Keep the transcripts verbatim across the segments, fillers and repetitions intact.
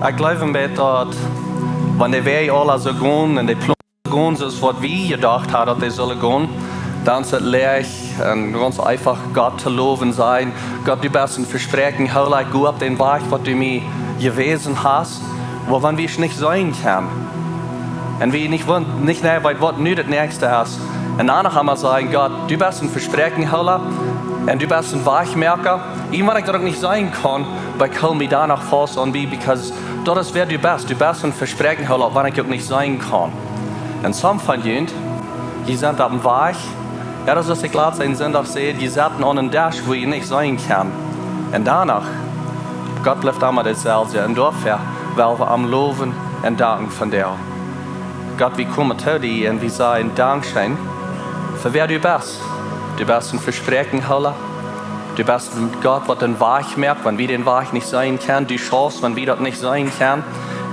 Ekj jleew een bät daut, wan de Wäaj aula soo gonen un de Plone gonen soo aus waut wie jedocht hauden daut dee sullen gonen, dan es et leicht un gaunz eefach Gott to lowen, sajen: "Gott, du best een Vespräakjenhoola, ekj go opp dän Wajch waut du mie jewäsen hast." Oba wan wie nich seenen kjennen un wie nich, nich weeten waut nu daut näakjste es, un dan noch eemol sajen: "Gott, du best een Vespräakjenhoola un du best een Wajchmoaka, ieescht wan ekj daut uk nich seenen kaun, oba ekj hool mie dan noch faust aun die, because daut es wäa du best. Du best een Vespräakjenhoola, wan ekj uk nich seenen kaun." Un some von junt, jie sent opp een Wajch, jo, daut es, aus ekj latst een Sindach säd, jie sitten aun een Desch wua jie nich seenen kjennen. Un dan noch, Gott blift emma deselwja. Un doafäa well wie am lowen un danken vondoag. Gott, wie komen to die un wie sajen: "Dankscheen fa wäa du best. Du best een Vespräakjenhoola. Du best een Gott waut dän Wajch moakt wan wie dän Wajch nich seenen kjennen. Du schaufst wan wie daut nich seenen kjennen."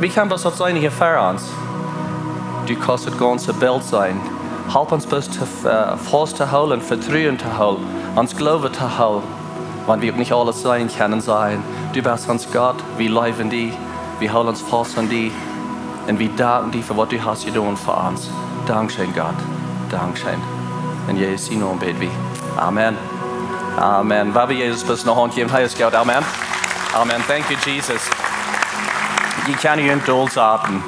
Wie kjennen bloos daut seenen hia ver ons. Du kaust daut gaunze Bilt seenen. Help ons bloos to, äh, faust to hoolen, Vetruen to hoolen, ons Gloowen to hoolen, wan wie uk nich aules seenen kjennen, sajen: "Du best ons Gott, wie leewen die, wie hoolen ons faust aun die un wie danken die fa waut du hast jedonen fa ons. Dankscheen, Gott. Dankscheen." En Jesus sienen Nomen bäd wie. Amen. Amen. Woa wie Jesus bloos eene Haunt jäwen? Hee es goot. Amen. Amen. Thank you, Jesus. Jie kjennen junt dol saten.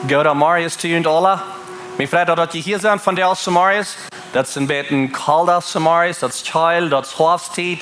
Gooden Morjen to junt aula. Mie freit daut jie hia sent vondoag zemorjes. Daut es een bät kolda zemorjes, daut es kjelt, daut es Hoafsttiet.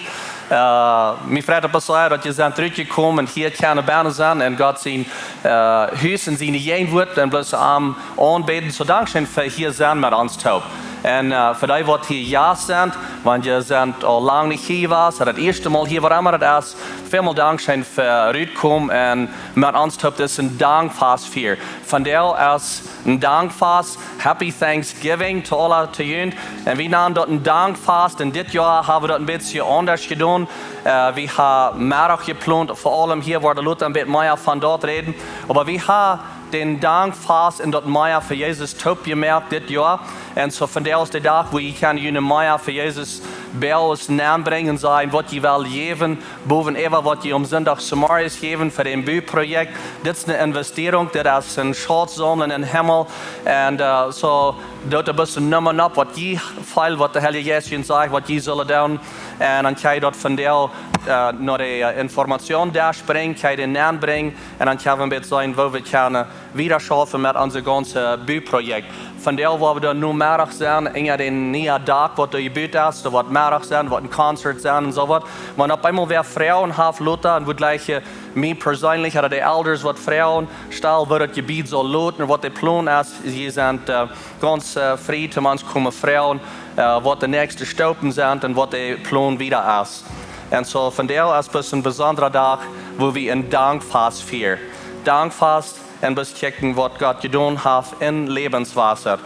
Äh, mie freit daut sea daut jie sent trigj jekomen un hia kjennen bennen sennen un Gott sien, äh, Hus un siene Jäajenwoat un bloos am aunbäden. Soo, dankscheen fa hia sennen met ons toop. Un, äh, fa dee waut hia Jast sent, wan jie sent aul lang nich hia jewast, daut ieeschte Mol hia, woo emma daut es, välmol dankscheen fa rutkomen un met ons toop disen Dankfast fieren. Vondoag es een Dankfast. Happy Thanksgiving to aula, to junt. Un wie nanen daut een Dankfast. Un dit Joa hab wie daut een bät aundasch jedonen. Äh, wie haben Meddach jeplont, ver aulem hia woat lota een bät mea von daut räden. Oba wie haben dän Dankfast un daut mea fa Jesus toop jemoakt dit Joa. Un soo vondoag es de Dach wua jie kjennen june mea fa Jesus Bäajes nenbrinjen, sajen waut jie wellen jäwen, bowen äwa waut jie aum Sindach zemorjes jäwen fa dän Buprojekt. Dit es eene Investierunk, dit es een Schaut saumlen em Himmel. Un, äh, soo, doot een bät Numma opp, waut jie feelen, waut de Heilje Jeist junt sajcht, waut jie sellen doonen. Un dan kjenn jie daut vondoag, äh, no de, äh, Information doa brinjen, kjenn jie daut nenbrinjen. Un dan kjenn wie een bät seenen, woo wie kjennen wieda schaufen met onse gaunze Buprojekt. Vondoag woa wie doa nu Meddach sennen, enja dän nieen Dak, waut doa jebut es, doa woat Meddach sennen, woat een Concert sennen un soo waut. Wan opp eemol wäa Froagen haft, lota, un wudd jlikj, äh, mie perseenlich ooda de Elders waut Froagen stalen, woo daut Jebied saul loten, waut de Plon es, jie sent, äh, gaunz, äh, frie toom ons komen froagen, äh, waut de näakjste Staupen sent un waut de Plon wieda es. Un soo, vondoag es bloos een besondra Dach, wua wie een Dankfast fieren. Dankfast un bloos kjikjen waut Gott jedonen haft en Lebenswasser.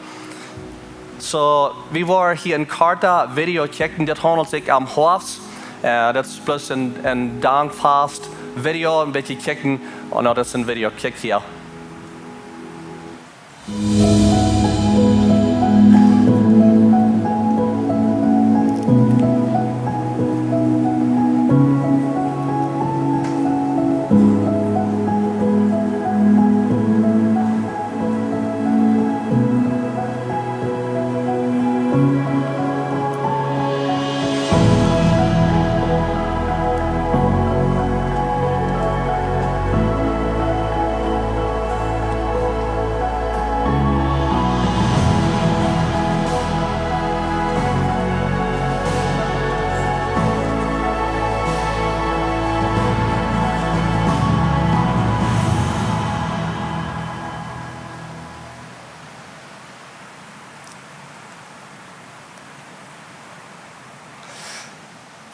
Soo, wie woaren hia een kortet Video kjikjen, dit haundelt sikj om Hoafst. Äh, daut es bloos een, een Dankfast Video, een bät kjikjen. Oh, no, daut es een Video, kjikj hia.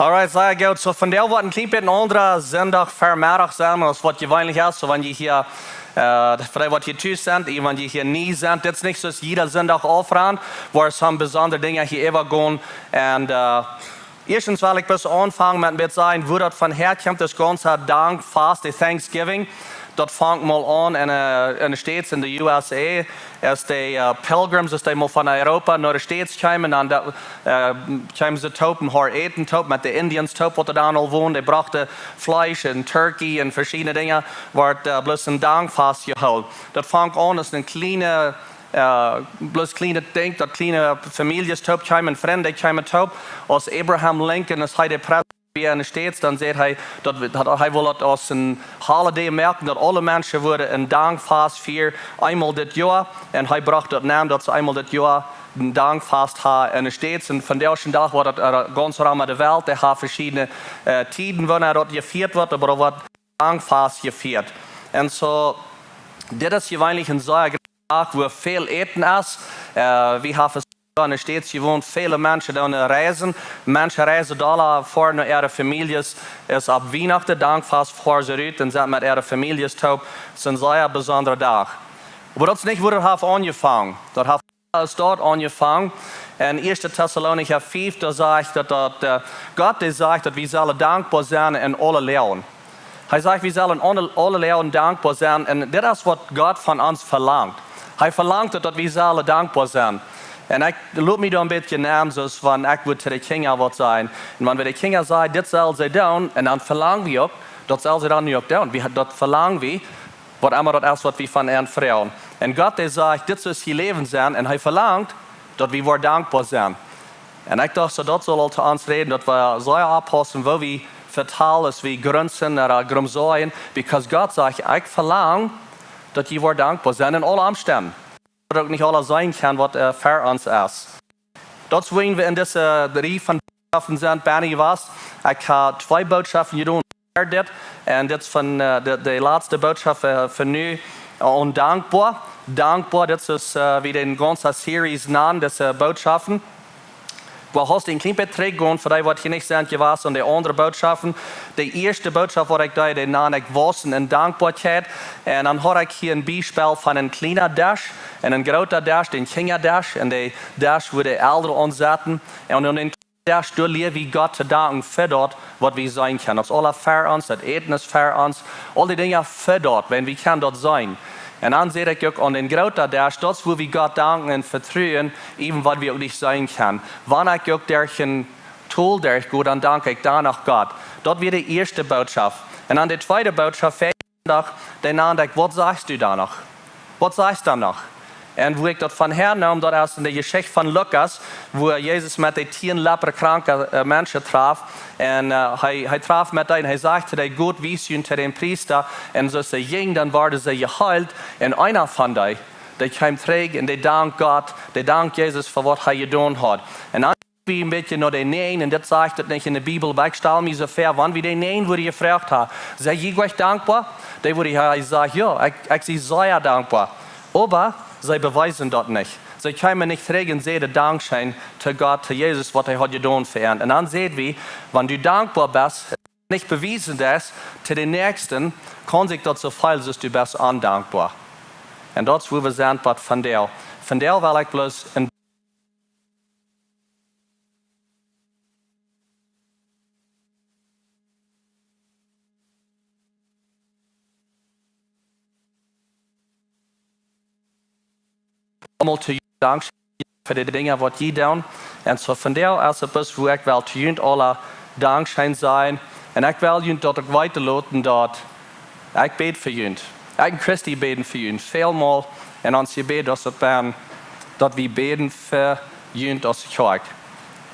Alright, sea goot. Soo, vondoag woat een kjlien bät een aundra Sindach Vemeddach sennen aus waut jeweenlich es. Soo, wan jie hia, äh, fa dee waut hia tus sent, un wan jie hia nie sent, dit es nich soo aus jieda Sindach Aufrun, wua soo besondre Dinja hia äwagonen. Un, äh, ieeschtens well ekj bloos aunfangen met een bät sajen, wua daut von häakjemt, daut gaunze Dankfast, de Thanksgiving. Daut funk mol aun enne, enne States enne U S A, aus de, äh, Pilgrims, aus dee mol von Europa no de States kjeemen, dan daut, äh, kjeemen see toop un hauden Äten toop met de Indians toop, waut doa dan aul wonden. Dee brochten Fleesch un Turkey un veschiedne Dinja, wort, äh, bloos een Dankfast jehoolen. Daut funk aun aus een kjliene, äh, bloos kjliene Dinkj, daut kjliene Famieljes toop kjeemen, Frind kjeemen toop, aus Abraham Lincoln, aus hee de Präsident wia enne States, dan säd hee, daut, daut hee wull daut aus een holiday moaken, daut aule Menschen wudden een Dankfast fieren, eemol dit Joa. Un hee brocht daut Nomen, daut see eemol dit Joa een Dankfast haben enne States. Un vondoag dän Dach woat daut, äh, gaunz rom de Welt, dee haben veschiedne, äh, Tieden, wanea daut jefieet woat, oba daut woat Dankfast jefieet. Un soo, dit es jeweenlich een sea grooten Dach, wua väl Äten es. Äh, wie haben enne States jewant, väle Menschen doonen reisen. Menschen reisen doa ver no äare Famieljes. Es opp Wienachten, Dankfast, foaren see rut un sent met äare Famieljes toop. Es een sea besondra Dach. Oba daut es nich, wua daut haft aunjefongen. Daut haft aules doa aunjefongen. En Ieeschte Tessalonicha fief, doa sajcht daut, daut, äh, Gott, dee sajcht, daut wie sellen dankboa sennen en aule Loagen. Hee sajcht, wie sellen en aule, aule Loagen dankboa sennen. Un dit es, waut Gott von ons velangt. Hee velangt daut, daut wie sellen dankboa sennen. Un ekj lot mie doa een bät nämen, soo aus wan ekj wudd to de Kjinja waut sajen. Un wan wie de Kjinja sajen, dit sellen see doonen, un dan velangen wie uk, daut sellen see dan nu uk doonen. Wie, daut velangen wie, waut emma daut es, waut wie von an froagen. Un Gott, dee sajcht, dit es jun Läwen sennen, un hee velangt, daut wie woaren dankboa sennen. Un ekj docht, soo daut saul aul to ons räden, daut wie sellen oppaussen, woo wie vetalen, aus wie grunzen ooda grumsajen, because Gott sajcht, ekj velang, daut jie woaren dankboa sennen en aule Omstend. Daut uk nich aules sennen kjennen, waut, äh, ver ons es. Daut es, wua wie en dise Rieej von Bootschoften sent, Benny waut. Ekj hab twee Bootschoften jedonen ver dit. Un dit es von, äh, de, de latste Bootschoft, äh, fa nu, äh, un dankboa. Dankboa, dit es, äh, woo wie de gaunze Series nanen, dise Bootschoften. Wie haben een kjlien bät trigjjegonen, fa dee, waut hia nich sent jewast, un de aundre Bootschoften. De ieeschte Bootschoft, waut ekj deed, dee nand ekj Waussen en Dankboakjeit. Un dan haud ekj hia een Biespel von een kjliena Desch un een groota Desch, dän Kjinjadesch, un de Desch, wua de Elren aun saten. Un aun dän Desch, doa lia wie Gott to danken fa daut, waut wie seenen kjennen. Daut es aules ver ons, daut Äten es ver ons, aul dee Dinja fa daut, wan wie kjennen daut seenen. Un dan säd ekj uk aun dän groota Desch, daut es, wua wie Gott danken un vetruen, even wan wie uk nich seenen kjennen. Wan ekj uk derch een Tol derch go, dan dank ekj doano Gott. Daut wia de ieeschte Bootschoft. Un dan de tweede Bootschoft, Sindach, dee nand ekj, waut sajchst du dan noch? Waut sajchst dan noch? Un wua ekj daut von häa neem, daut es en de Jeschicht von Lukas, wua Jesus met de tieen leprakranke, äh, Menschen traf. Un, äh, hee, hee traf met dee, hee säd to dee: "Got wies junt to dän Priesta." Un soo aus see jinjen, dan worden see jeheelt. Un eena von dee, dee kjeem trigj un dee dankt Gott, dee dankt Jesus fa waut hee jedonen haud. Un dan wie een bät no de Näajen, un dit sajcht daut nich en de Bibel, oba ekj stal mie soo väa, wan wie de Näajen wudden jefroacht haben: "Sent jie uk dankboa?" Dee wudden, hee säd: "Jo, ekj, ekj sie sea dankboa." Oba see bewiesen daut nich. See kjeemen nich trigj un säden Dankscheen to Gott, to Jesus, waut hee haud jedonen fa an. Un dan säd wie, wan du dankboa best, nich bewiesen deist to dän Näakjsten, kaun sikj daut soo fälen, soo aus du best ondankboa. Un daut es, wua wie sent, waut vondoag. Vondoag well ekj bloos een Aulmol to junt dankscheen fa de Dinja, waut jie doonen. Un soo vondoag es et bloos, wua ekj well to junt aula dankscheen sajen. Un ekj well junt daut uk weeten loten, daut ekj bäd fa junt. Ekj un Christy bäden fa junt. Välmol en ons Jebäd, daut et bie, daut wie bäden fa junt aus Kjoakj.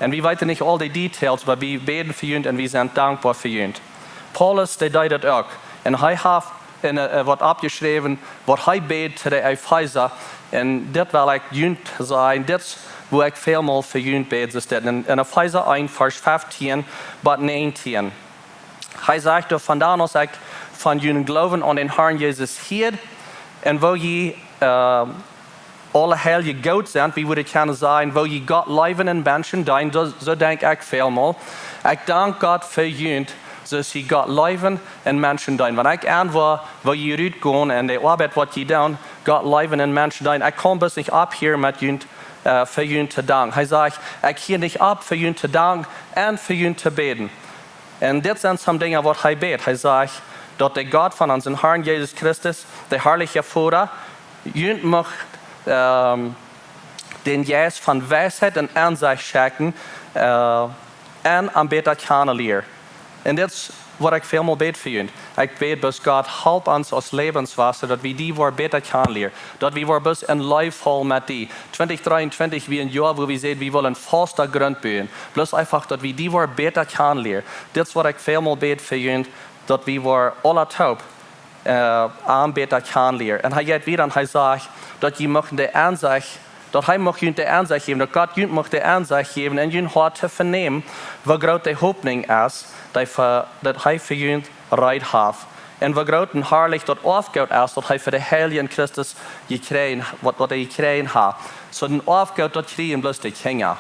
Un wie weeten nich aul de details, oba wie bäden fa junt un wie sent dankboa fa junt. Paulus, dee deed daut uk. Un hee haft en, äh, waut oppjeschräwen, waut hee bäd to de Efeesa. Un dit well ekj junt sajen, dit es, wua ekj välmol fa junt bäd, es dit en, en Efeesa eent, Varsch feftieen bat näajentieen. Hee sajcht doa: "Von dan aus ekj von junen Gloowen aun dän Harn Jesus hieed, un woo jie, äh, aule Heilje goot sent", wie wudden kjennen sajen, woo jie Gott leewen un Menschen deenen, soo, soo denkj ekj välmol. Ekj dank Gott fa junt, soo aus jie Gott leewen un Menschen deenen. Wan ekj aun woa, woo jie rutgonen un de Oabeit, waut jie doonen, Gott leewen un Menschen deenen. Ekj kaun bloos nich opphieren met junt, äh, fa junt to danken. Hee sajcht: "Ekj hia nich opp fa junt to danken un fa junt to bäden." Un dit sent some Dinja, waut hee bäd. Hee sajcht: daut de Gott von onsen Harn Jesus Christus, de harliche Voda, junt mucht ähm, dän Jeist von Weisheit un Ensecht schekjen, äh, un am bäta kjanen lieren. Un dit es waut ekj välmol bäd fa junt. Ekj bäd bloos: Gott, halp ons aus Läwenswota, daut wie die woaren bäta kjanen lieren, daut wie woaren bloos en Leew faulen met die. Twintich dreeuntwintich wia een Joa, wua wie säden, wie wellen fasten Grunt buen. Bloos eefach, daut wie die woaren bäta kjanen lieren. Dit es waut ekj välmol bäd fa junt, daut wie woaren aula toop äh, am bäta kjanen lieren. Un hee jeit wieda un hee sajcht, daut jie muchten de Ensecht, daut hee mucht junt de Ensecht jäwen, daut Gott junt mucht de Ensecht jäwen un jun Hoat to venämen, woo groot de Hopninj es, dee fa, daut hee fa junt reed haft. Un woo groot un harlich daut Oafgoot es, daut hee fa de Heilje en Christus jekjräajen, waut, waut hee jekjräajen haft. Soo een Oafgoot, daut kjrieen bloos de Kjinja.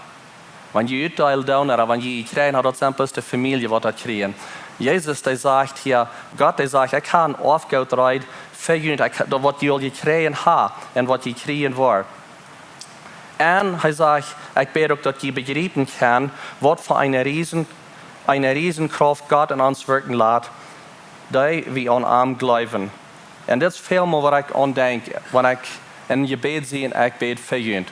Wan jie utdeelen doonen, ooda wan jie kjrieen, daut sent bloos de Famielje waut daut kjrieen. Jesus, dee sajcht hia, Gott, dee sajcht: Ekj hab een Oafgoot reed fa junt, ekj, daut waut jie aul jekjräajen haben un waut jie kjrieen woaren. Un hee sajcht: Ekj bäd uk, daut jie bejriepen kjennen, waut fa eene Riesen, eene Riesenkrauft Gott en ons wirkjen lat, dee wie aun am jleewen. Un dit es välmol waut ekj aun denkj, wan ekj em Jebäd sie un ekj bäd fa junt.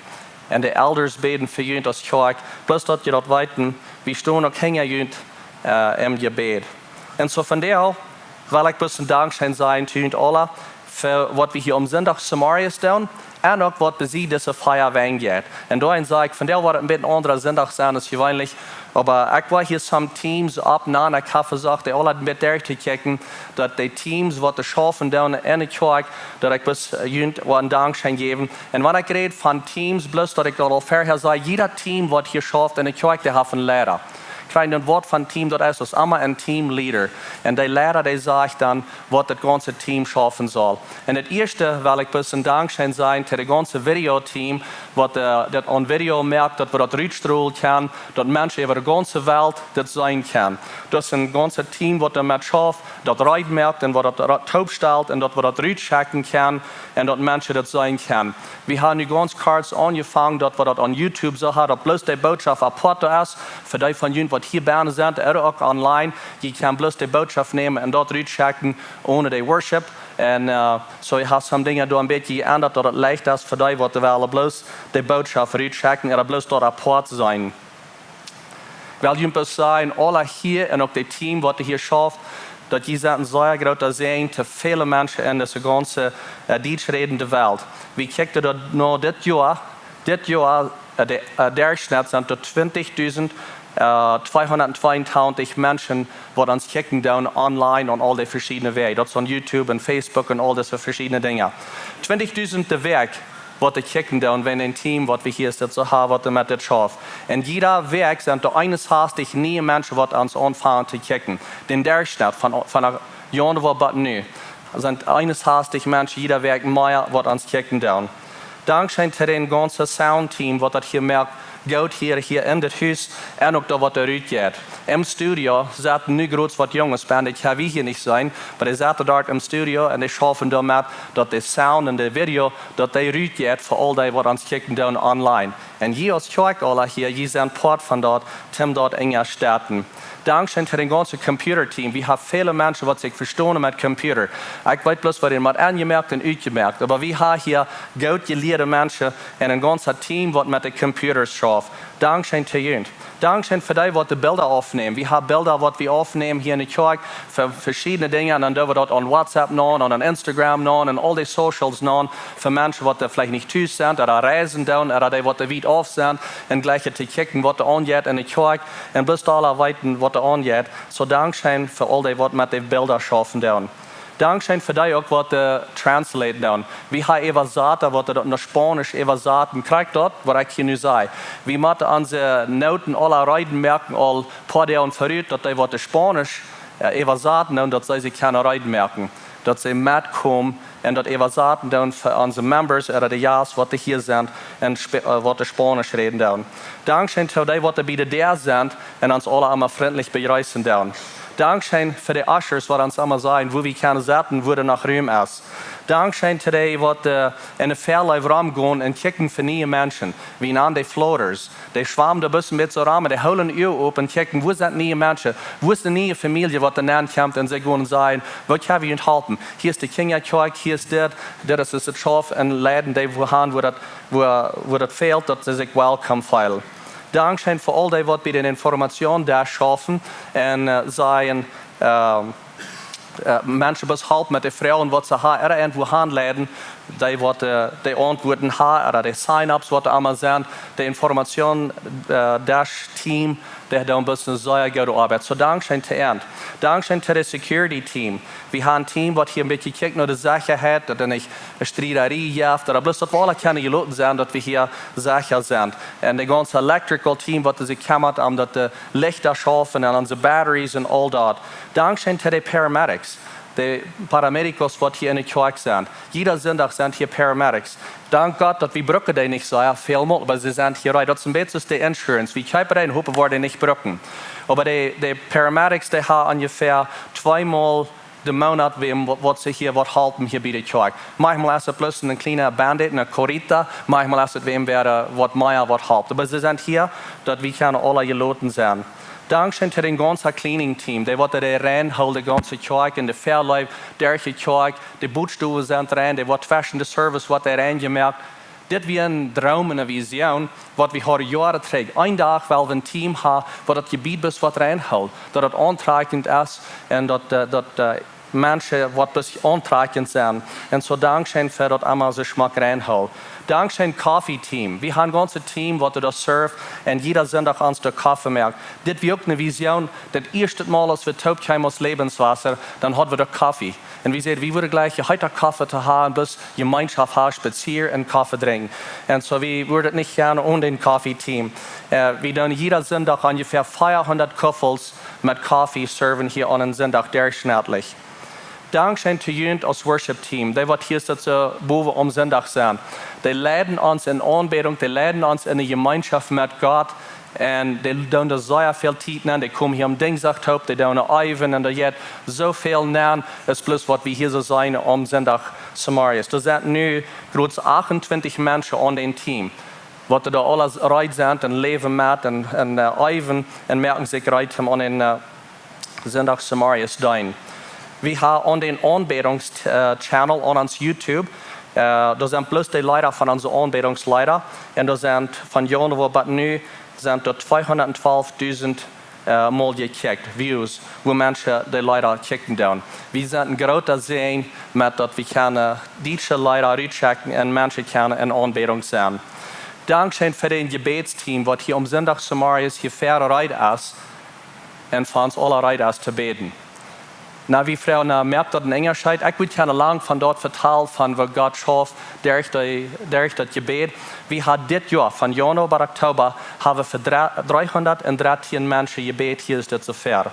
Un de Elders bäden fa junt aus Kjoakj, bloos daut jie daut weeten, wie stonen uk hinja junt äh, em Jebäd. Un soo vondoag well ekj bloos een Dankscheen sajen to junt aula fa waut wie hia aum Sindach zemorjes doonen un uk waut bie dise Fia aunjeit. Un doaromm saj ekj, vondoag woat et een bät een aundra Sindach sennen aus jeweenlich. Oba ekj woa hia some Teams oppnämen. Ekj hab vesieekjt, dee aula een bät derchtochecken, daut de Teams waut doa schaufen doonen en de Kjoakj, daut ekj bloos äh, junt woa een Dankscheen jäwen. Un wan ekj räd von Teams, bloos daut ekj daut aul verhäa saj, jieda Team waut hia schauft en de Kjoakj, dee haft een Leida. Kjrieen een Wuat von Team, daut es aus emma een Team Leader. Un de Leida, dee sajcht dan, waut daut gaunze Team schaufen saul. Un daut ieeschte well ekj bloos een Dankscheen sajen to daut gaunze Video-Team, waut äh, daut aun Video moakt, daut wie daut rutstrolen kjennen, daut Menschen äwa de gaunze Welt daut seenen kjennen. Daut es een gaunzet Team, waut doamet schauft, daut reed moakt un waut daut ra-, toopstalt un daut wie daut rutschekjen kjennen un daut Menschen daut seenen kjennen. Wie haben nu gaunz kort aunjefongen, daut wie daut aun YouTube soo haben, daut bloos de Bootschoft apoat es, fa dee von junt waut hia bennen sent, ooda uk online, jie kjennen bloos de Bootschoft nämen un daut rutschekjen onen de Worship. Un äh, soo, ekj hab some Dinja doa een bät jeendat, daut et leicht es fa dee waut wellen bloos de Bootschoft rutschekjen, ooda bloos daut apoat seenen. Well junt bloos sajen, aula hia un uk daut Team waut hia schauft, daut jie sent een sea groota Säajen to väle Menschen en dise gaunze äh, dietschrädende Welt. Wie kjikjten daut no dit Joa, dit Joa, äh, de äh, Derchschnitt sent doa twintich dusent äh, tweehundat tweeuntwintich Menschen, waut ons kjikjen doonen online aun aul dee veschiedne Wäaj. Daut es aun YouTube un Facebook un aul dise veschiedne Dinja. Twintich dusent de Wäakj, waut dee kjikjen doonen, wan een Team, waut wie hia soo haben, waut doamet dit schauft. Un jieda Wäakj sent doa eenunsastich niee Menschen, waut ons aunfangen to kjikjen. Dän Derchschnitt von, von Januoa bat nu sent eenunsastich Menschen jieda Wäakj mea, waut ons kjikjen doonen. Dankscheen to daut gaunze Sound-Team, waut daut hia moakt, goot hia, hia en dit Hus, un uk daut waut doa rutjeit. Em Studio sent nu groots waut Junges bie, ekj hab wie hia nich seenen, oba dee sent doa em Studio un dee schaufen doamet, daut de Sound un de Video, daut dee rutjeit fa aul dee waut ons kjikjen doonen online. Un jie aus Kjoakj aula hia, jie sent Poat von daut, toom daut enjastetten. Dankscheen to daut gaunze Computer-Team. Wie haben väle Menschen, waut sikj vestonen met Computer. Ekj weet bloos, waut dee mau aunjemoakt un utjemoakt. Oba wie haben hia goot jelieede Menschen un een gaunzet Team, waut met de Computers schauft. Dankscheen to junt. Dankscheen fa dee, waut de Bilda oppnämen. Wie haben Bilda, waut wie oppnämen hia en de Kjoakj, fa veschiedne Dinja. Un dan doo wie daut aun WhatsApp nopp, aun Instagram nopp, un aul dee Socials nopp, fa Menschen, waut veleicht nich tus sent, ooda reisen doonen, ooda dee, waut wiet auf sent, un jlikj to kjikjen, waut doa aunjeit en de Kjoakj, un bloos aula weeten, waut doa aunjeit. Soo, dankscheen fa aul dee, waut met de Bilda schaufen doonen. Dankscheen fa dee uk, waut äh, translate doonen. Wie haben Äwasata, waut daut no Spaunisch äwasaten. Krakjt daut, waut ekj hia nu saj. Wie motten onse Noten aula reed moaken, aul poa Doag verut, daut dee, waut de Spaunisch äh, äwasaten doonen, daut see sikj kjennen reed moaken. Daut see metkomen un daut äwasaten doonen fa onse Members ooda de Jast, waut hia sent un Sp-, äh, waut Spaunisch räden doonen. Dankscheen to dee, waut bie de Däa sent un ons aula emma frintlich bejreessen doonen. Dankscheen fa de Ushers, waut ons emma sajen, wua wie kjennen sitten, wua doa noch Rum es. Dankscheen to dee, waut äh, enne Fäaleiw romgonen un kjikjen fa niee Menschen. Wie nanen dee floaters. Dee schwamen doa bloos een bät rom un dee hoolen äa Uag op un kjikjen, wua sent niee Menschen? Wua es de niee Famielje, waut doa nenn kjemt un see gonen sajen: "Waut kjenn wie junt halpen? Hia es de Kjinjakjoakj, hia es dit, dit es daut Schaufen un Leiden, dee wie han, wua daut, wua, wua daut fält, daut see sikj welkom feelen." Dankscheen fa aul dee, waut bie dän Informationsdesk schaufen un äh, sajen, äh, äh, Menschen bloos halpen met de Froagen, waut see haben, ooda irjentwua hanleiden, dee waut äh, de Auntwuaten haben, ooda de Sign-ups, waut doa aulemol sent, de Informationsdesk-Team, dee doonen bloos eene sea goode Oabeit. Soo dankscheen to an. Dankscheen to de Security-Team. Wie haben een Team, waut hia een bät kjikjt no de Sechaheit, daut doa nich Striederie jeft, ooda bloos daut wie aula kjennen jeloten sennen, daut wie hia secha sent. Un de gaunze Electrical-Team, waut sikj kjemmat om daut de Lichta schaufen un onse Batteries un aul daut. Dankscheen to de Paramedics, de Paramédicos, waut hia enne Kjoakj sent. Jieda Sindach sent hia Paramedics. Dank Gott, daut wie brucken dee nich soo väl mol, oba see sent hia reed. Daut es een bät soo aus de Insurance. Wie kjeepen dee un hopen, wie woaren dee nich brucken. Oba de, de Paramedics, dee haben onjefäa tweemol de Moonat wäm, waut, waut see hia waut halpen hia bie de Kjoakj. Maunchmol es et bloos een kjliena Band-Aid, eene curita, maunchmol es et wäm, wäa waut mea waut halpt. Oba see sent hia, daut wie kjennen aula jeloten sennen. Dankscheen to dän gaunzen Cleaning-Team, dee waut dee rein hoolen, de gaunze Kjoakj, enne Fäaleiw, derch de Kjoakj, de Buttstowen sent rein, dee waut tweschen de Service, waut dee rein jemoakt. Dit wia een Droom un eene Vision, waut wie hauden Joaren trigj. Een Dach well wie een Team haben, waut daut Jebied bloos waut rein hoolt, daut et auntrakjent es un daut, äh, daut äh, Menschen waut bloos auntrakjent sent. Un soo dankscheen fa daut aulemol soo schmock rein hoolen. Dankscheen Coffee-Team. Wie haben een gaunzet Team, waut doa served un jieda Sindach ons de Koffe moakt. Dit wia uk eene Vision, daut ieeschte Mol, aus wie toop kjeemen aus Lebenswasser, dan hauden wie de Koffe. Un wie säden, wie wudden jlikj heeta Koffe to haben, bloos Jemeenschoft haben, spazieren un Koffe drinkjen. Un soo, wie wudden nich gonen one dän Coffee-Team. Äh, wie doonen jieda Sindach onjefäa veahundat Kuffels met Koffe serven hia aun een Sindach derchschnittlich. Dankscheen to junt aus Worship-Team, dee waut hia soo bowen aum Sindach sent. Dee leiden ons en Aunbädunk, dee leiden ons enne Jemeenschoft met Gott. Un dee doonen doa sea väl Tiet nenn. Dee komen hia aum Dinjsdach toop, dee doonen äwen un doa jeit soo väl nenn, aus bloos waut wie hia soo seenen aum Sindach zemorjes. Doa sent nu groz achtuntwintich Menschen aun dän Team, waut doa aules reed sent un läwen met un, un äh, äwen un moaken sikj reed om aun dän äh, Sindach zemorjes deenen. Wie haben aun dän Aunbädungs-, äh, Channel aun ons YouTube, äh, doa sent bloos de Leeda von onse Aunbädungsleeda. Un doa sent von Januar bat nu sent doa tweehundattwalfdusent äh, mol jekjikjt, Views, woo Menschen de Leeda kjikjen doonen. Wie sent een groota Säajen met daut wie kjennen dietsche Leeda rutschekjen un Menschen kjennen en Aunbädunk sennen. Dankscheen fa dän Jebädsteam, waut hia aum Sindach zemorjes hia väa reed es un fa ons aula reed es to bäden. Nu, wie froagen, nu, moakt daut een Unjascheet? Ekj wudd kjennen lang von daut vetalen, von waut Gott schauft derch de, derch daut Jebäd. Wie haben dit Joa, von Januar bat Oktober, haben wie fa dree-, dreehundat un dartieen Menschen jebät, hia es dit soo wiet.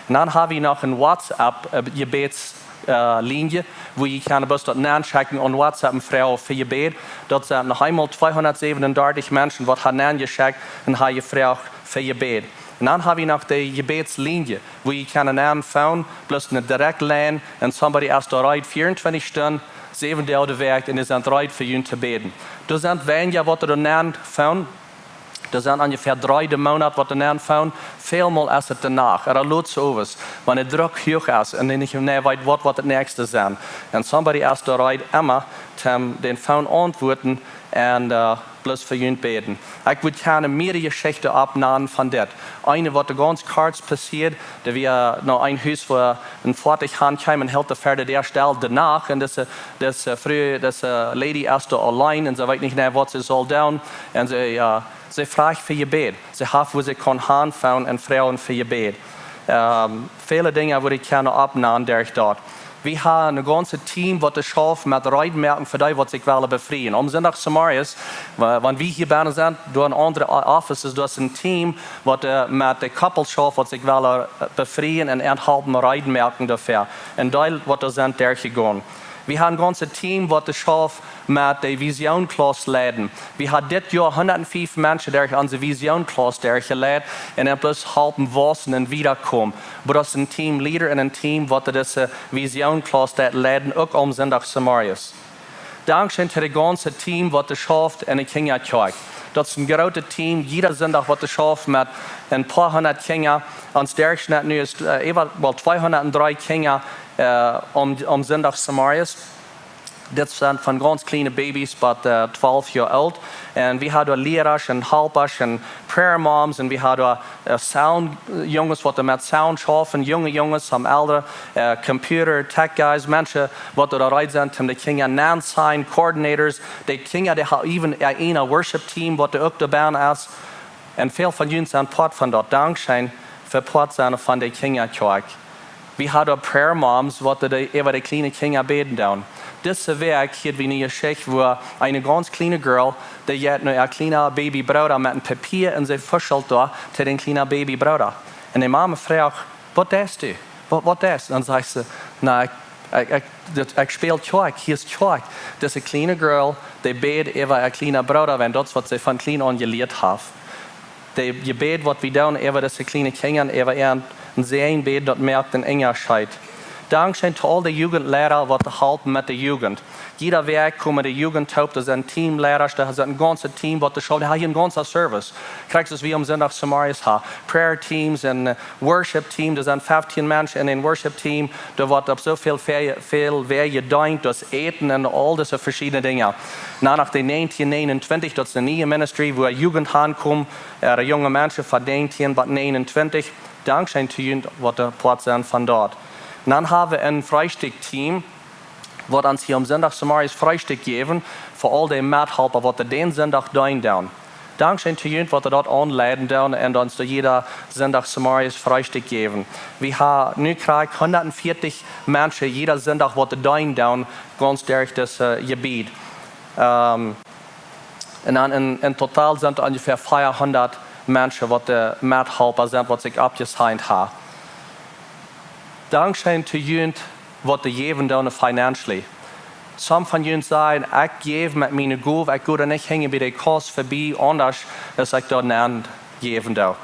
Un dan haben wie noch eene WhatsApp, äh, Jebäds-, äh, Linie, wua jie kjennen bloos daut nenschekjen aun WhatsApp un froagen fa Jebäd. Daut sent noch eemol tweehundatsäwenundartich Menschen, waut haben nenjeschekjt un haben jefroacht fa Jebäd. Un dan haben wie noch de Jebädslinie, wua jie kjennen aunfangen, bloos eene direct line, un somebody es doa reed, vieauntwintich Stunden, säwen Doag de Wäakj, un dee sent reed fa junt to bäden. Doa sent weinja, waut doa aunfangen, doa sent onjefäa dree de Moonat, waut doa aunfangen, välmol es et de Nacht, ooda loots owes, wan de Druck huach es un dee nich mea weeten, waut, waut daut näakjste sennen. Un somebody es doa reed, emma, toom dän Phone auntwuaten un, äh, bloos fa junt bäden. Ekj wudd kjennen mea Jeschichten oppnanen von dit. Eene, waut doa gaunz kort passieet, doa wia no een Hus, wua een Foatich aunkjeem un hilt de Fäa doa stell de Nacht. Un dise, dise Fru, dise Lady es doa auleen un see weet nich, waut see saul doonen. Un see, äh, see fruach fa Jebäd. See haft, wua see kunn aunfangen un froagen fa Jebäd. Ähm, väle Dinja, waut ekj kjennen oppnanen derch daut. Wie haben een gaunzet Team, waut doa schauft met reed moaken fa dee, waut sikj wellen befrieen. Aum Sindach zemorjes, wa-, wan wie hia bennen sent, doa en aundre O-, Offices, doa es een Team, waut, äh, met de Couples schauft, waut sikj wellen, äh, befrieen un, un halpen reed moaken doafäa. Un dee, waut doa sent derchjegonen. Wie haben een gaunzet Team, waut doa schauft met de Vision Class leiden. Wie haben dit Joa hundatfief Menschen derch onse Vision Class derchjeleit un dan bloos halpen wausen un wiedakomen. Oba daut es een Teamleader un een Team, waut dise Vision Class deit leiden, uk aum Sindach zemorjes. Dankscheen to daut gaunze Team, waut doa schauft en de Kjinjakjoakj. Daut es een grootet Team. Jieda Sindach woat doa schauft met een poa hundat Kjinja. Ons Derchschnitt nu es, äh, äwa, well, tweehundatdree Kjinja, äh, aum, aum Sindach zemorjes. Dit sent von gaunz kjliene Babys bat, äh, twalf Joa oolt. Un wie haben doa Lierasch un Halpasch un Prayer Moms un wie haben doa, äh, Sound, äh, Junges, waut doa met Sound schaufen, junge Junges, some eldre, äh, Computer, Tech Guys, Menschen, waut doa reed sent, om de Kjinja nenn sennen, Coordinators, de Kjinja, dee haben even, äh, een Worship Team, waut doa uk doabie es. Un väl von junt sent Poat von daut. Dankscheen fa Poat sennen von de Kjinjakjoakj. Wie haben doa Prayer Moms, waut doa äwa de kjliene Kjinja bäden doonen. Dise Wäakj hieed wie eene Jeschicht, wua eene gaunz kjliene Girl, dee jeit no äa kjliena Baby Brooda met een Papia un see fuschelt doa to dän kjliena Baby Brooda. Un de Mama fruach: "Waut deist du? Waut, waut deist du?" Un dan sajcht see: "Na, ekj, ekj, ekj, daut, ekj späl Kjoakj, hia es Kjoakj." Dise kjliene Girl, dee bät äwa äa kjliena Brooda, wiels daut es, waut see von kjlien aun jelieet haft. Daut Jebäd, waut wie doonen äwa dise kjliene Kjinja, äwa äa, un see een Bäd, daut moakt een Unjascheet. Dankscheen to aul de Jugendleida, waut doa halpen met de Jugend. Jieda Wäakj komen de Jugend toop, doa sent Teamleidasch, doa sent een gaunzet Team, waut doa schauft, doa haben een gaunzen Service. Krakjt soo aus wie aum Sindach zemorjes haben. Prayer Teams un, äh, Worship Team, doa sent feftieen Menschen en een Worship Team, doa woat opp soo väl, väl, väl Wäaj jedeent, daut Äten un aul dise veschiedne Dinja. Dan noch de näajentieen näajenuntwintich, daut es eene niee Ministry, wua Jugend hankomen, äh, junge Menschen von näajentieen bat näajenuntwintich. Dankscheen to junt, waut doa Poat sent von daut. Un dan haben wie een Freestikj-Team, waut ons hia aum Sindach zemorjes Freestikj jäwen, fa aul de Methalpa, waut doa dän Sindach deenen doonen. Dankscheen to junt, waut doa daut aunleiden doonen un ons doa jieda Sindach zemorjes Freestikj jäwen. Wie haben nu krakjt hundatveatich Menschen jieda Sindach, waut doa deenen doonen, gaunz derch dit, äh, Jebäd. Ähm, un dan en, en total sent onjefäa veahundat Menschen, waut de Methalpa sent, waut sikj oppjesigned haben. Dankscheen to junt, waut doa jäwen doonen financially. Some von junt sajen: "Ekj jäw met miene Gow, ekj go doa nich hinjen bie de Kassa vebie, aundasch es ekj doa nenn jäwen doo."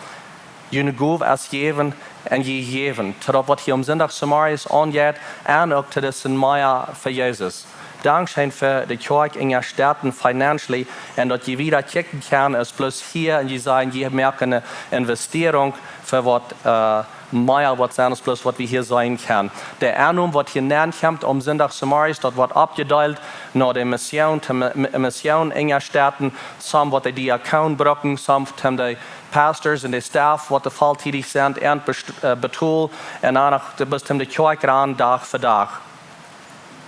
June Gow es jäwen un jie jäwen. To daut, waut hia aum Sindach zemorjes aunjeit, un uk to disen Mea fa Jesus. Dankscheen fa de Kjoakj unjastetten financially un daut jie wieda kjikjen kjennen, es bloos hia un jie sajen, jie moaken eene Investierunk fa waut, äh, mea waut sennen es bloos waut wie hia seenen kjennen. De Ennom, waut hia nenkjemt aum Sindach zemorjes, daut woat oppjedeelt no de Mission, to Mi-, Mi-, Mission unjastetten, some waut de Diakoon brucken, some to de Pastors un de Staff, waut doa volltiedich sent, un best-, äh, betolen, un dan noch de, bloos to de Kjoakj rannen, Dach fa Dach.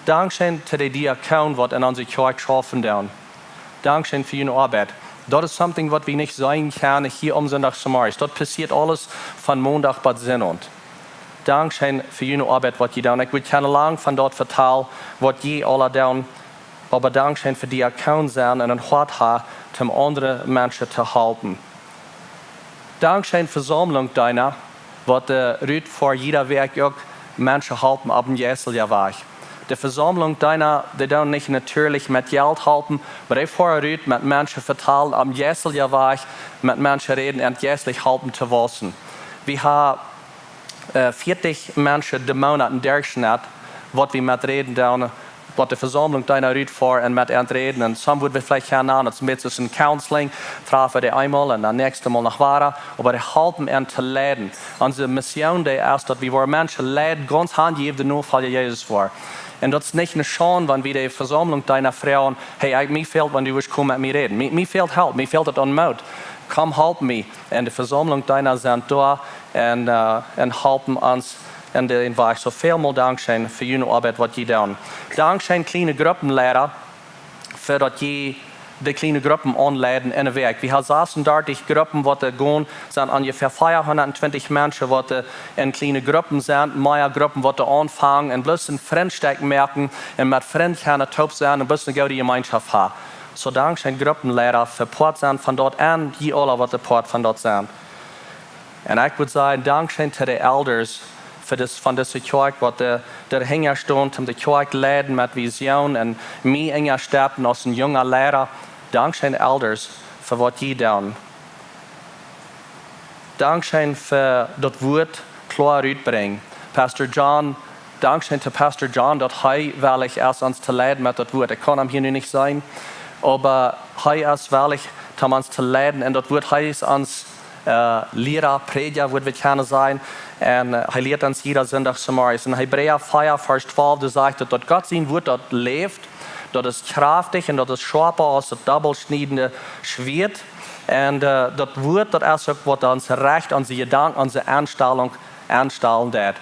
Dankscheen to de Diakoon, waut en onse Kjoakj schaufen doonen. Dankscheen fa june Oabeit. Daut es something, waut wie nich seenen kjennen hia aum Sindach zemorjes. Daut passieet aules von Mondach bat Sindach. Dankscheen fa june Oabeit, waut jie doonen. Ekj wudd kjennen lang von daut vetalen, waut jie aula doonen. Oba dankscheen fa Diakoon sennen un een Hoat haben, om aundre Menschen to halpen. Dankscheen Vesaumlunk Deena, waut doa rut foaren jieda Wäakj uk Menschen halpen opp een jeistlichen Wajch. De Vesaumlunk Deena, dee doonen nich natieelich met Jelt halpen, oba dee foaren rut met Menschen vetalen, opp een jeistlichen Wajch met Menschen räden un jeistlich halpen to wausen. Wie haben, äh, veatich Menschen de Moonat em Derchschnitt, waut wie met räden doonen, waut de Vesaumlunk Deena rut foaren un met an räden. Un some wudd wie veleicht gonen aun, daut es een bät soo aus een Counseling, trafen dee eemol un dan näakjstet Mol noch wada, oba dee halpen an to leiden. Onse Mission, dee es, daut wie woaren Menschen leiden, gaunz hanjäwen, de Nofolja Jesus woaren. Un daut es nich eene Schaund, wan wie de Vesaumlunk Deena froagen: "Hey, ekj, mie fält, wan du wurscht komen met mie räden. Mie, mie fält Help, mie fält et aun Moot. Komm, halp mie." Un de Vesaumlunk Deena sent doa un, äh, un halpen ons en dän Wajch. Soo väl mol dankscheen fa june Oabeit, waut jie doonen. Dankscheen, kjliene Gruppenleida, fa daut jie de kjliene Gruppen aunleiden en de Wäakj. Wie haben sasuntachentich Gruppen, waut doa gonen, sent onjefäa veahundatentwintich Menschen, waut doa en kjliene Gruppen sent, mea Gruppen, waut doa aunfangen, un bloos een Frintstekj moaken un met Frind kjennen toop sennen un bloos eene goode Jemeenschoft haben. Soo dankscheen, Gruppenleida, fa Poat sennen von daut un jie aula, waut doa Poat von daut sent. Un ekj wudd sajen, dankscheen to de Elders fa dis, von dise Kjoakj, waut de, de hinja stonen, om de Kjoakj leiden met Vision un mie enja steppen aus een junga Liera. Dankscheen, Elders, fa waut jie doonen. Dankscheen fa daut Wuat kloa rutbrinjen. Pastor John, dankscheen to Pastor John, daut hee wellich es ons to leiden met daut Wuat. Ekj kaun am hia nu nich seenen, oba hee es wellich, om ons to leiden. Un daut Wuat, hee es ons äh, Liera, Prädja, wudd wie kjennen sajen. Un äh, hee lieet ons jieda Sindach zemorjes. En Hebräa vea, Varsch twalf, doa sajcht et, daut Gott sien Wuat, daut läft, daut es kjraftich un daut es schoapa aus daut dobbelschniedende Schwieet. Un äh, daut Wuat, daut es uk waut ons rajcht, onse Jedanken, onse Enstalunk enstalen deit.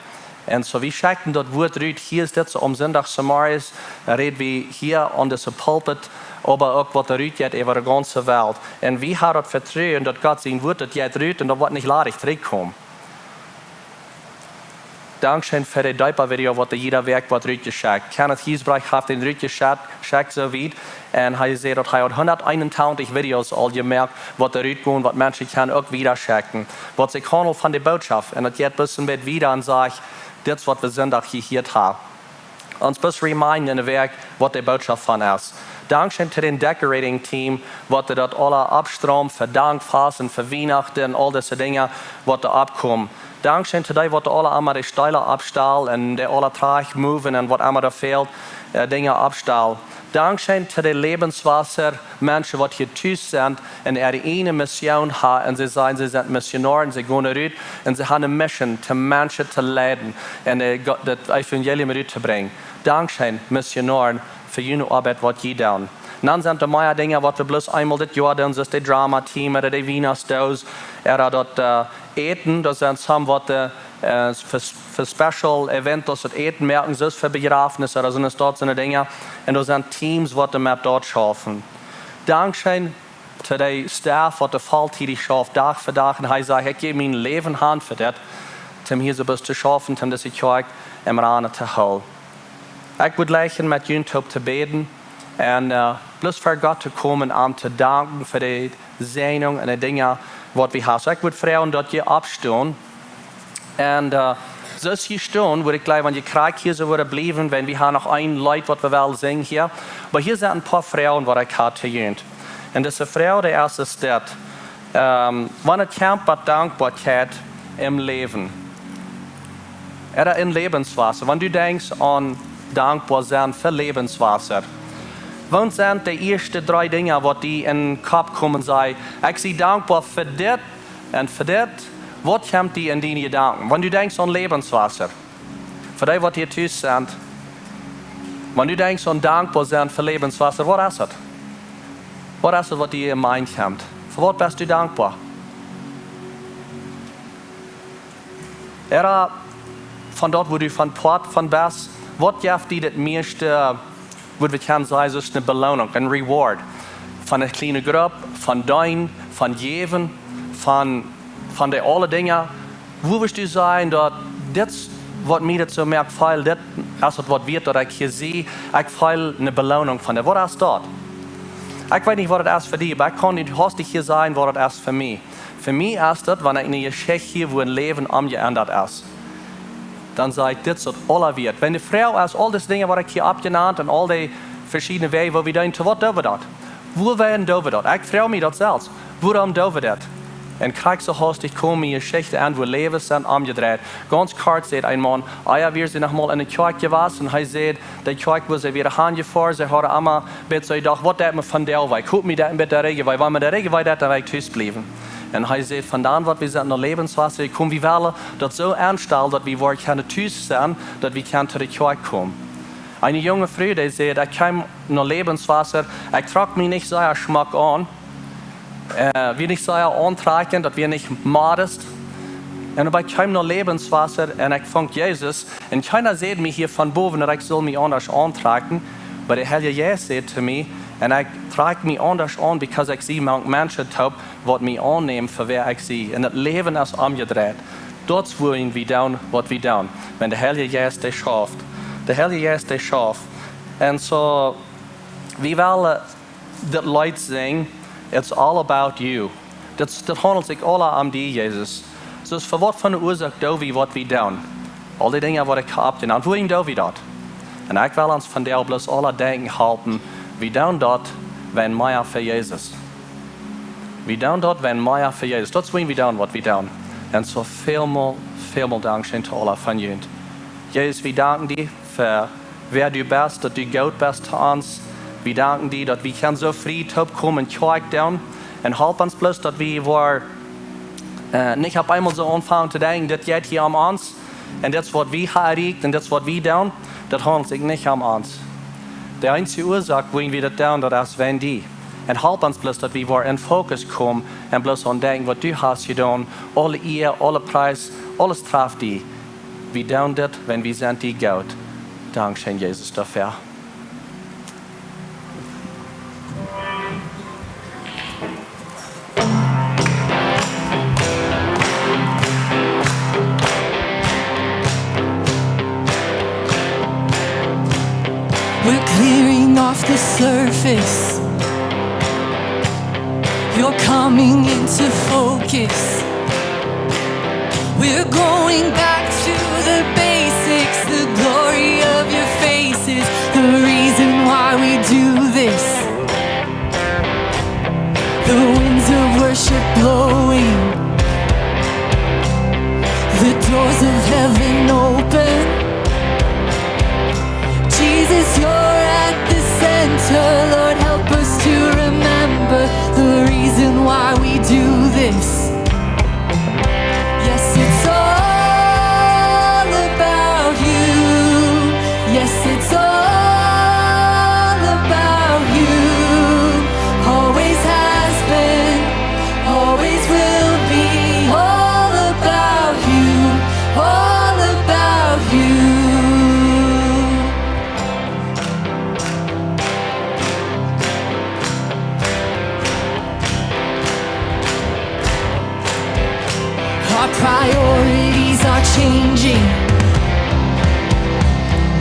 Un soo, wie schekjen daut Wuat rut, hia es dit soo aum Sindach zemorjes, räd wie hia aun dise Pulpit, oba uk waut doa rut jeit äwa de gaunze Welt. Un wie haben daut Vetruen, daut Gott sien Wuat, daut jeit rut un daut woat nich ladich trigjkomen. Dankscheen fa de deepa Video, waut doa jieda Wäakj woat rutjeschekjt. Kenneth Giesbrecht haft dän rutjeschekjt, schekjt soo wiet. Un hee säd, daut hee haud hundat eenuntwintich Videos aul jemoakt, waut doa rutgonen, waut Menschen kjennen uk wieda schekjen. Waut see kjennen von de Bootschoft. Un daut jeit bloos een bät wieda un sajcht, dit es waut wie Sindach jehieet haben. Ons bloos reminden en de Wäakj, waut de Bootschoft von es. Dankscheen to dän Decorating Team, waut doa daut aula oppstraumt, fa Dankfast un fa Wienachten un aul dise Dinja, waut doa oppkomen. Dankscheen to dee, waut doa aula emma de Steela oppstalen un dee aula trajcht moven un waut emma doa fält, äh, Dinja oppstalen. Dankscheen to de Lebenswasser Menschen, waut hia tus sent un äare ieejne Mission haben. Un see sajen, see sent Missionoaren, see gonen rut un see haben eene Mission, om Menschen to leiden un äh, Gott, daut Evangelium rut to brinjen. Dankscheen, Missionoaren, fa june Oabeit, waut jie doonen. Un dan sent doa mea Dinja, waut wie bloos eemol dit Joa doonen, soo aus de Drama Team, ooda de Wienachtsdoos, ooda daut äh, Äten, daut sent some waut äh, äh, fa, fa special Events, daut Äten moaken, soo aus fa Bejrafnisse ooda soo, daut soone Dinja. Un doa sent Teams, waut doamet doa schaufen. Dankscheen to dee Staff, waut doa volltiedich schauft, Dach fa Dach. Un hee sajcht, ekj jäw mien Läwen han fa dit, om hia soo waut to schaufen, om dise Kjoakj aum Ranen to hoolen. Ekj wudd jleichen met junt toop to bäden un äh, bloos ver Gott to komen, am to danken fa de Säajnunk un de Dinja, waut wie haben. Soo, ekj wudd froagen, daut jie oppstonen. Un äh, soo aus jie stonen, wudd ekj jlikj, wan jie krakjt hia soo wudden bliewen, wiels wie haben noch een Leet, waut wie wellen sinjen hia. Oba hia sent een poa Froagen, waut ekj hab to junt. Un dise Froag, dee ieeschte es dit. Ähm, wan et kjemt bat Dankboakjeit em Läwen, ooda en Lebenswasser, wan du denkjst aun dankboa sennen fa Lebenswasser, waut sent de ieeschte dree Dinja, waut die en Kopp komen, saj, ekj sie dankboa fa dit un fa dit? Waut kjemt die en diene Jedanken, wan du denkjst aun Lebenswasser? Fa dee, waut hia tus sent, wan du denkjst aun dankboa sennen fa Lebenswasser, waut es et? Waut es et, waut die en mind kjemt? Fa waut best du dankboa? Ooda von daut, wua du von Poat von best, waut jeft die daut mieeschte, wudd wie kjennen sajen, soo aus eene Beloonunk, een Reward? Von eene kjliene Grupp, von deenen, von jäwen, von, von dee aule Dinja. Wua wurscht du sajen, daut dit, waut mie daut soo moakt feelen, dit es daut, waut wieet, daut ekj hia sie, ekj feel eene Beloonunk von dit? Waut es daut? Ekj weet nich, waut et es fa die, oba ekj kaun nich hastich hia sajen, waut et es fa mie. Fa mie es daut, wan ekj eene Jeschicht hia, wua een Läwen omjeendat es, dan saj ekj, dit es daut aula wieet. Wan de Froag es, aul dise Dinja, waut ekj hia oppjenant un aul dee veschiedne Wäaj, woo wie deenen, to waut doo wie daut? Wuarom doo wie daut? Ekj froag mie daut selfst. Wuarom doo wie daut? Un krakjt soo hastich kjemt miene Jeschicht aun, wua Läwes sent omjedreit. Gaunz kort säd een Maun, ea wia hee noch mol en eene Kjoakj jewast, un hee säd, de Kjoakj, wua see wieren hanjefoaren, see hauden emma, bat see docht, waut deit mie vondoag wee? Ekj hop, mie deit een bät de Rigj wee, wan mie de Rigj wee deit, dan well ekj tus bliewen. Un hee säd, von dan, waut wie sent no Lebenswasser jekomen, wie wellen daut soo aunstalen, daut wie woaren kjennen tus sennen, daut wie kjennen to de Kjoakj komen. Eene junge Fru, dee säd, ekj kjeem no Lebenswasser, ekj trock mie nich sea schmock aun, äh, wia nich sea auntrakjent, daut wia nich modest. Un oba ekj kjeem no Lebenswasser un ekj funk Jesus. Un kjeena säd mie hia von bowen, daut ekj sull mie aundasch auntrakjen. Oba de Heilje Jeist säd to mie, un ekj trakj mie aundasch aun, because ekj sie mank Menschen toop, waut mie aunnämen fa wäa ekj sie. Un daut Läwen es omjedreit. Daut es wuarom wie doonen, waut wie doonen. Wan de Heilje Jeist dee schauft. De Heilje Jeist dee schauft. Un soo, wie wellen dit Leet sinjen, It's all about you. Daut, daut haundelt sikj aula om die, Jesus. Soo, fa waut fa eene Uasoak doo wie, waut wie doonen? Aul dee Dinja waut ekj hab, dän Auntwuat doo wie daut. Un ekj well ons vondoag bloos aula denkjen halpen, wie doonen daut, wan mea fa Jesus. Wie doonen daut, wan mea fa Jesus. Daut es, wan wie doonen, waut wie doonen. Un soo välmol, välmol Dankscheen to aula von junt. Jesus, wie danken die fa wäa du best, daut du goot best to ons. Wie danken die, daut wie kjennen soo frie toopkomen un Kjoakj doonen. Un halp ons bloos, daut wie woaren, äh, nich opp eemol soo aunfangen to denkjen, dit jeit hia om ons. Un dit es waut wie haben erreicht un dit es waut wie doonen. Daut haundelt sikj nich om ons. De eensje Uasoak, wuarom wie daut doonen, daut es wäajen die. Un halp ons bloos, daut wie woaren en Fokus komen un bloos aun denkjen, waut du hast jedonen. Aule Ea, aule Pries, aules traft die. Wie doonen dit, wan wie sent die goot. Dankscheen, Jesus, doafäa. We're clearing off the surface. You're coming into focus. We're going back to the basics. The glory of your face is the reason why we do this. The winds of worship blowing, the doors of heaven open. Jesus, you're at the center. Lord, help us to remember the reason why we do this. Yes, it's all about you. Yes, it's all about you. Always has been, always will be. All about you, all about you. Our priorities are changing.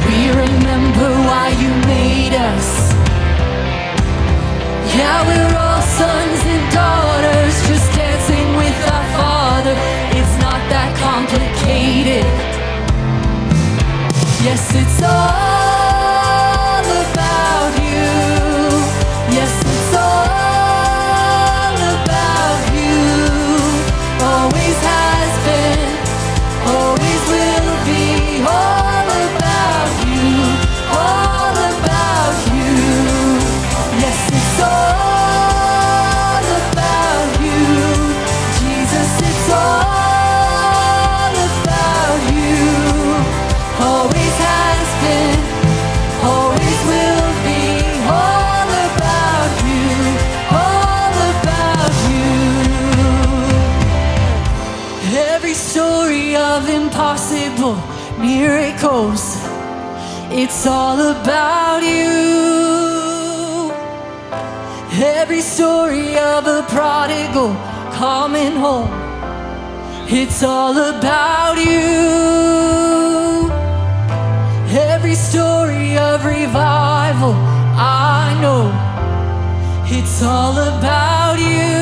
We remember why you made us. Yeah, we're all sons and daughters, just dancing with our Father. It's not that complicated. Yes, it's all about you. Yes, it's all about you. Always has been, always will be. All about you, all about you. Yes, it's all about you. Jesus, it's all about you. Always has been, always will be. All about you, all about you. Every story of impossible miracles, it's all about you. Every story of a prodigal coming home, it's all about you. Every story of revival, I know it's all about you.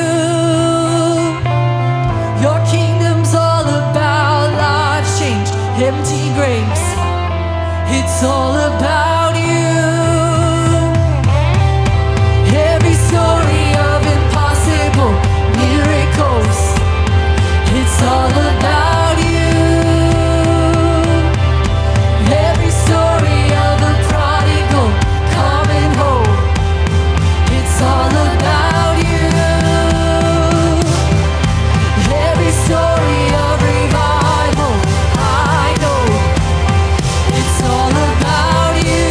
Your kingdom's all about lives changed, empty graves. It's all about you. Every story of impossible miracles, it's all about you. Every story of a prodigal coming home, it's all about you. Every story of revival, I know it's all about you.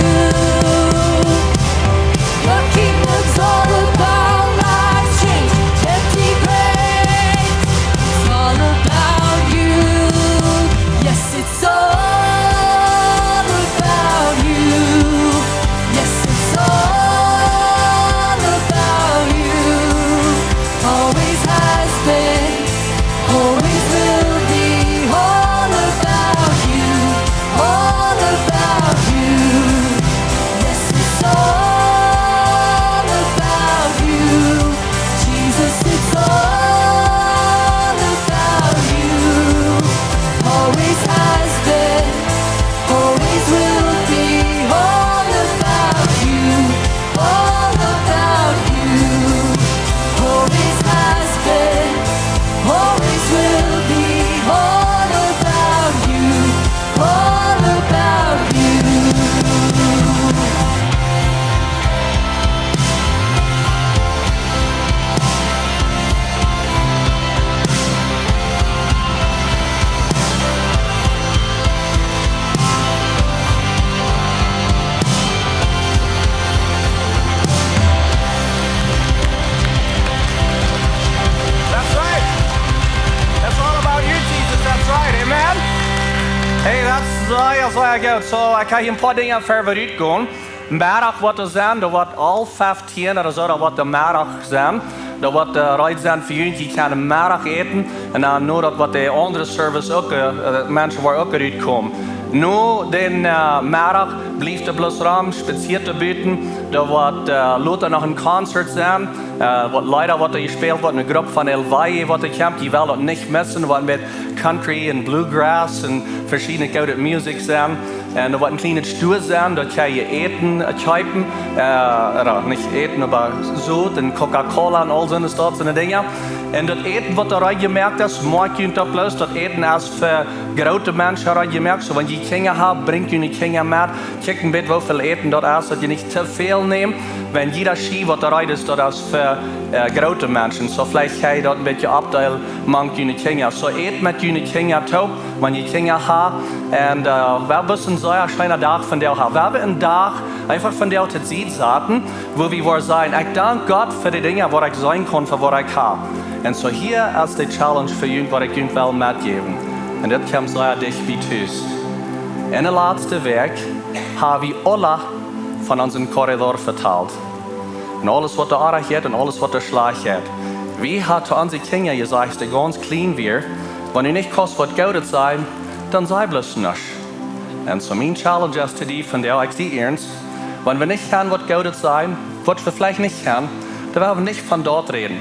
Hey, that's, uh, yeah, so I go. So I got important thing for you to go. Middach woat et sennen, doa woat aul feftieen ooda soo, doa woat de Middach sennen. Doa woat, äh, reed sennen fa junt, jie kjennen Middach äten. Un dan no daut woat de aundre Service uk, äh, äh, Menschen woaren uk rutkomen. No dän, äh, Middach blieft et bloos rom, spazieet buten. Doa woat, äh, lota noch een Concert sennen. Äh, waut Leeda woat doa jespält, woat eene Grupp von El Valle woat doa kjemt. Jie wellen daut nich missen, waut met Country un Bluegrass un veschiedne goode Musik sennen. Un doa woat een kjlienet Stua sennen, doa kjenn jie Äten, äh, kjeepen, äh, ooda nich Äten, oba Sot un Coca-Cola un aul soone Sorts Dinja. Un daut Äten, waut doa reed jemoakt es, moakt junt daut bloos, daut Äten es fa groote Menschen reed jemoakt. Soo, wan jie Kjinja haben, brinjt june Kjinja met. Kjikjt een bät, woo väl Äten daut es, daut jie nich too väl nämen. Wan jieda Schi, waut doa reed es, daut es fa, äh, groote Menschen. Soo, veleicht kjenn jie daut een bät oppdeelen mank june Kjinja. Soo, ät met june Kjinja toop, wan jie Kjinja haben. Un, äh, wie haben een sea scheenen Dach vondoag haben. Wie haben een Dach eefach vondoag to Sied jesaten, wua wie woaren sajen: "Ekj dank Gott fa de Dinja, waut ekj seenen kaun, fa waut ekj hab." Un soo hia es de Challenge fa junt, waut ekj junt well metjäwen. Un dit kjemt sea dicht bie tus. Enne latste Wäakj haben wie aula von onsen Korridor vetalt. Un aules, waut doa oajch jeit un aules, waut doa schlajcht jeit. Wie haben to onse Kjinja jesajcht, aus dee gaunz kjlien wieren: "Wan du nich kaust waut Goodet sajen, dan saj bloos nuscht." Un soo mien Challenge es to die vondoag, ekj sie iernst, wan wie nich kjennen waut Goodet sajen, waut wie veleicht nich kjennen, dan woa wie nich von daut räden.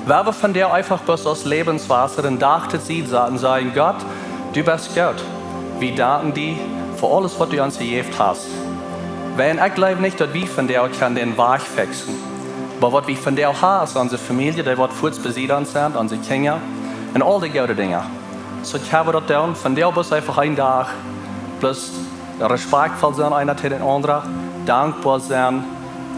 Woa wie vondoag eefach bloos aus Läwenswota een Dach to Sied saten un sajen: "Gott, du best goot. Wie danken die fa aules, waut du ons jejäft hast." Wiels ekj jleew nich, daut wie vondoag kjennen dän Wajch fixen. Oba waut wie vondoag haben, es onse Famielje, dee waut fuaz bie ons sent, onse Kjinja un aul de goode Dinja. Soo kjenn wie daut doonen, vondoag bloos eefach een Dach, bloos respektvoll sennen, eena to dän aundren, dankboa sennen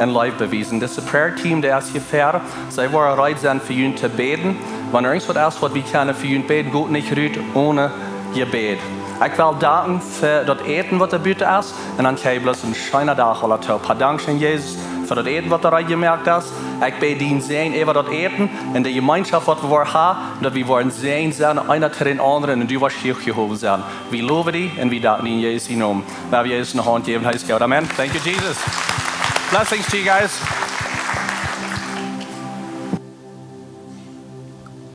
un Leew bewiesen. Dise Prayer Team, dee es hia ver, see woaren reed sennen fa junt to bäden. Wan irjentwaut es, waut wie kjennen fa junt bäden, got nich rut one Jebäd. Ekj well danken fa daut Äten, waut doa buten es. Un dan kjenn jie bloos een scheenen Dach aula toop haben. Dankscheen, Jesus, fa daut Äten, waut doa reed jemoakt es. Ekj bäd dienen Säajen äwa daut Äten un de Jemeenschoft, waut wie woaren haben, daut wie woaren Säajen sennen, eena to dän aundren, un du woascht hia jehowen sennen. Wie lowen die un wie danken die en Jesus sienen Nomen. Wie haben Jesus eene Haunt jejäft, hee es goot. Amen. Thank you, Jesus. Blessings to you guys.